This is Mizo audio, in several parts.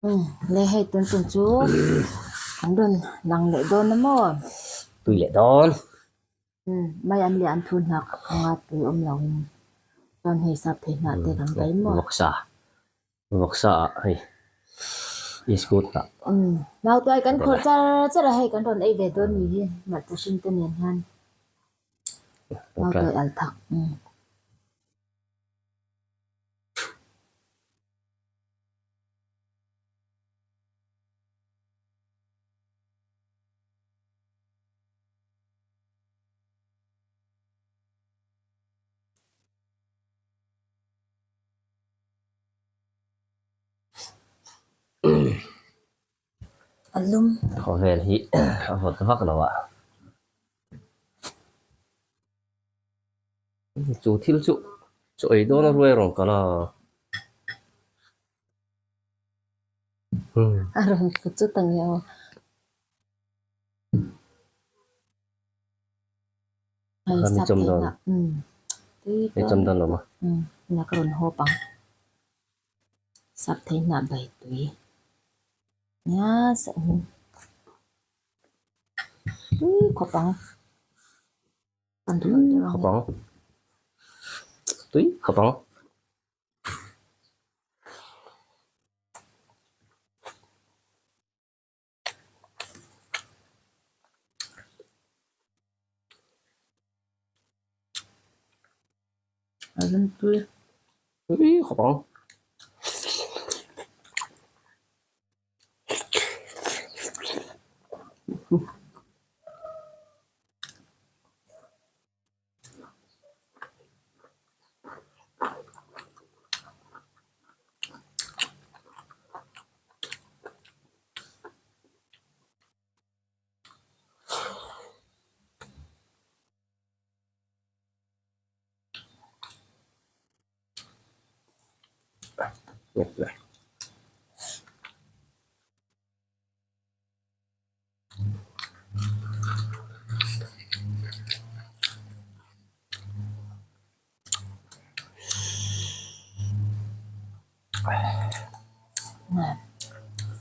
Umm le hei tun tum chu an rawn lang leh dawn a maw? Tui leh dawn. Umm mai an leh an thu hnak anga tui awm lo in chuan hei sap thei hnah te kan pai maw? Vawksa vawksa ah hei iskut hnah. Umm nautuai kan khawrh char char a hei kan rawn ei ve dawn ni hi hmarcha hring te nen hian nautuai al thak umm. A lum. Khawvel hi a vawt vak lo a. Chu thil chu chaw ei dawn a ruai rawn kal a. A rawn fu chut ang e aw. Hei sap thei na umm tui dawn umm ina ka rawn hawp ang. Sap thei hnah bai tui nia sahim tui khawp ang. Tui khawp ang tui khawp ang. A rawn tui. Tui khawp ang.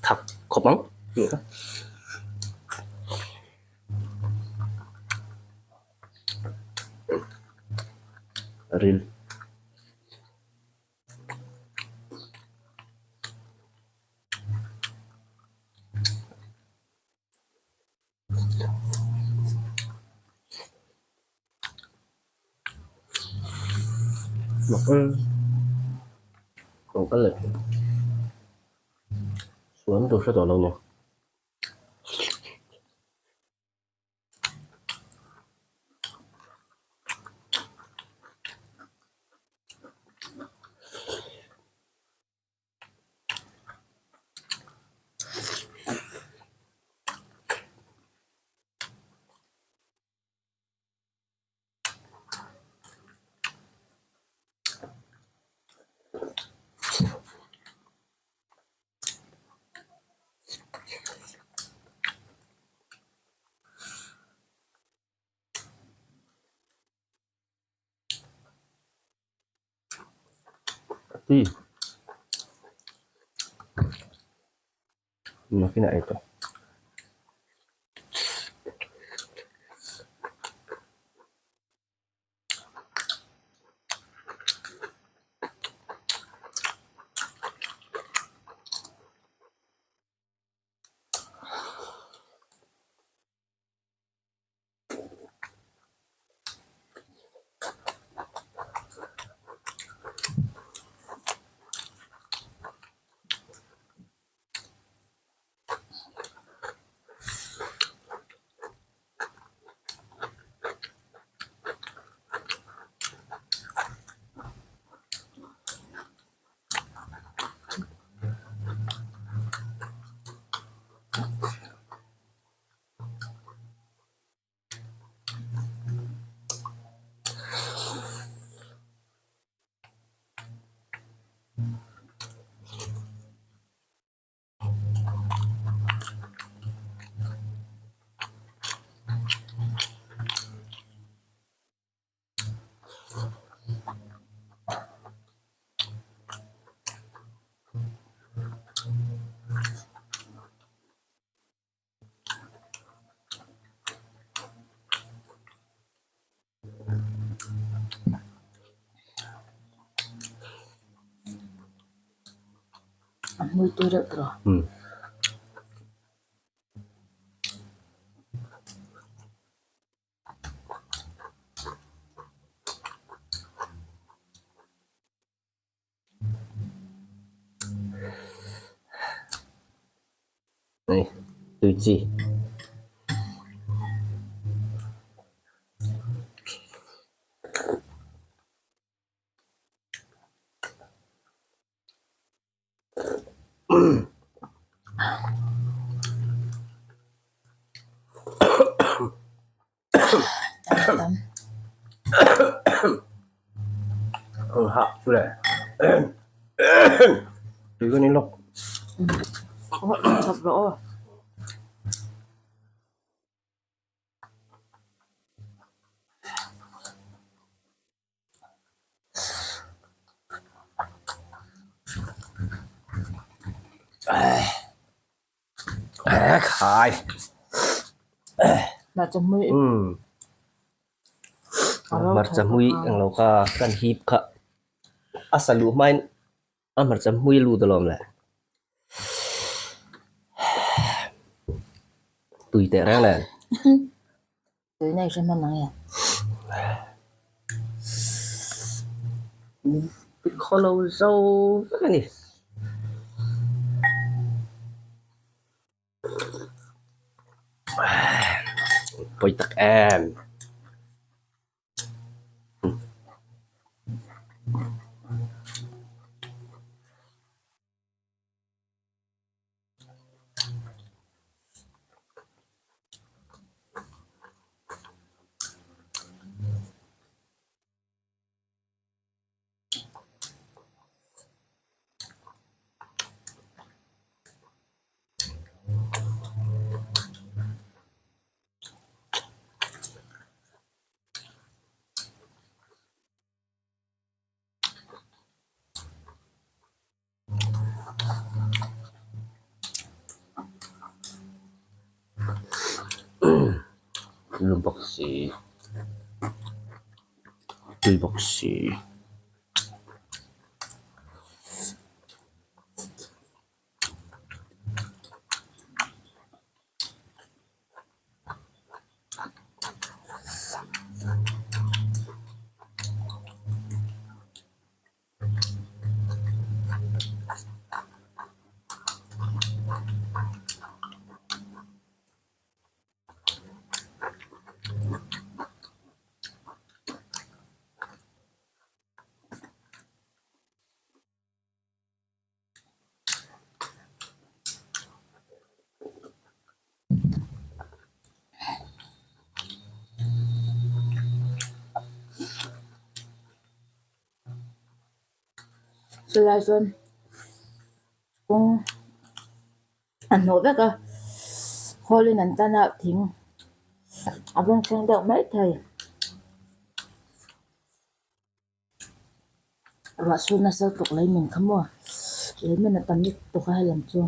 Thak khawp ang ril. Kal leh suan tur hre tawh lo ni. Ti. Nakinah ei tawh. A hmui tui reuh tawh. Um. Hei tui chi. Hah chu le tui ka ni lawk. Khai hmarcha hmui englo kha kan hip kha a sa luh hmain a hmarcha hmui a lut alawm le tui teh reng nen. Tuina i hre hman ang e. I khaw lo zo vek a ni. Pawi tak em. Lu bawk si tui bawk si. Chulai chuan kawng a hnawh vek a khawl in an tan a thing a rawn thleng deuh maithei ruah sur nasa lutuk lei min kha maw lei min a tam lutuk a helam chu.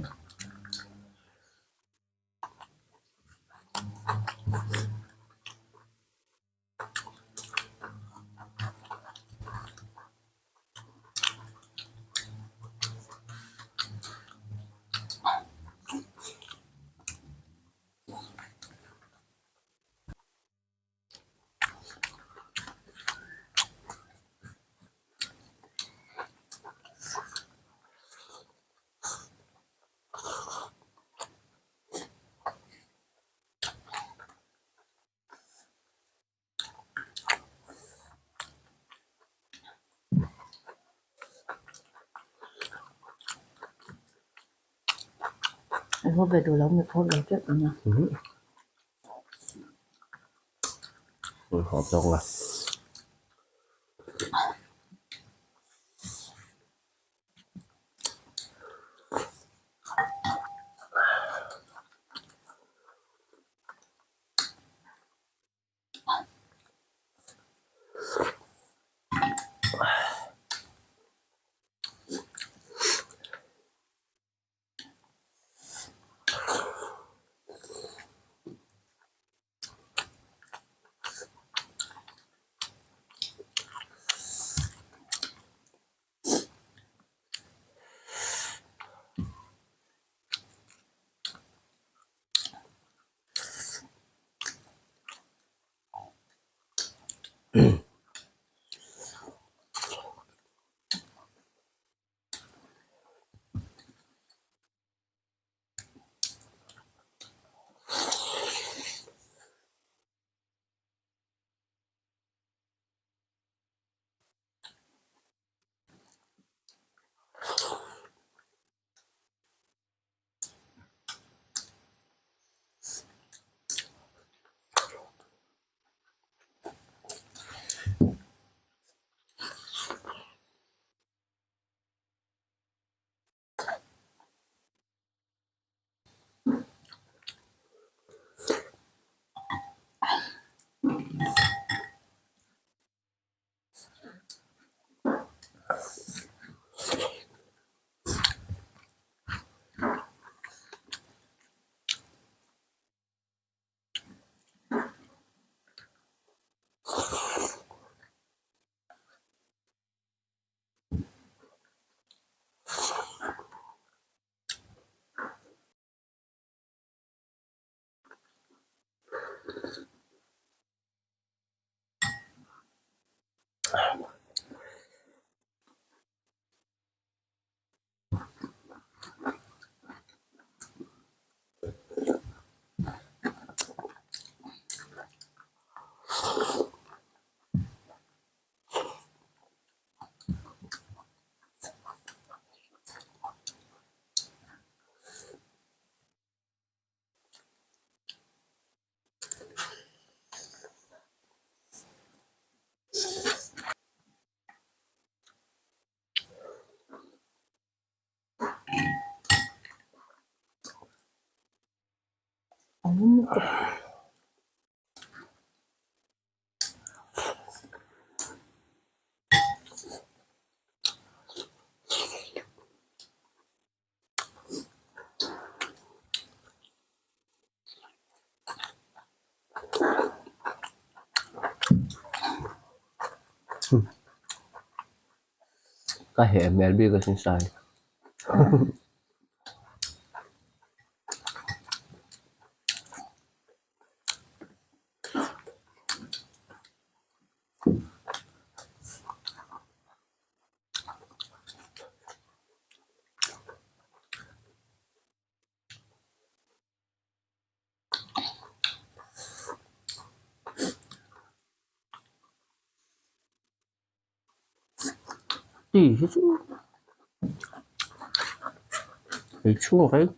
I haw ve duh lo mi khaw ve teuh ang a. Haw zawk la. lutuk. Ka heh hmel bik asin sai. Tui hi chu ei chhung reng.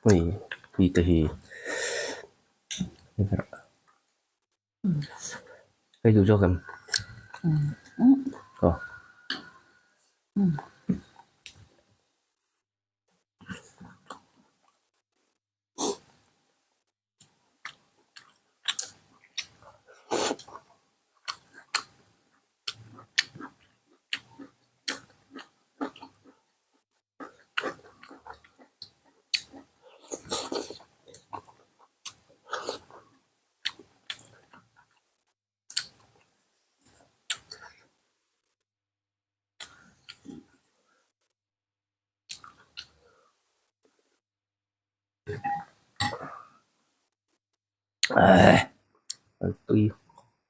Hei tui te hi hei duh zawk em aw. Tui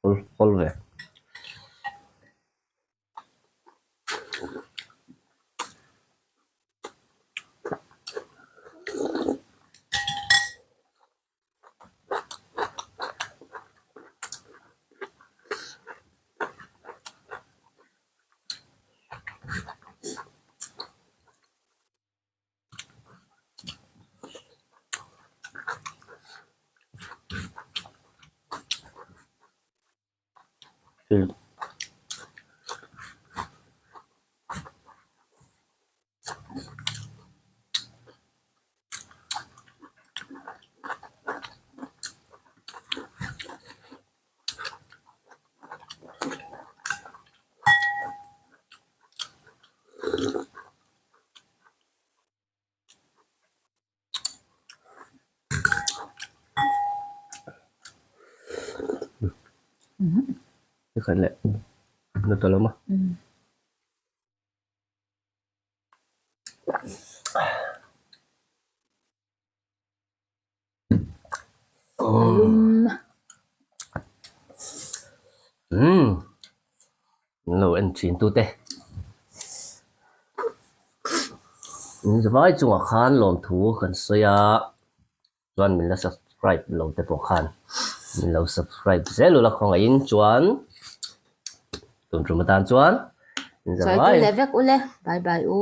hawl hawl ve. Khat leh na ta lo maw? Umm lo en thin tute in vai chungah khan lawmthu kan sawi a chuan min la subscribe lo te pawh khan min lo subscribe zel ula khawngaihin chuan tun tum atan chuan in vai. Sawi tu leh vek ule bye bye u.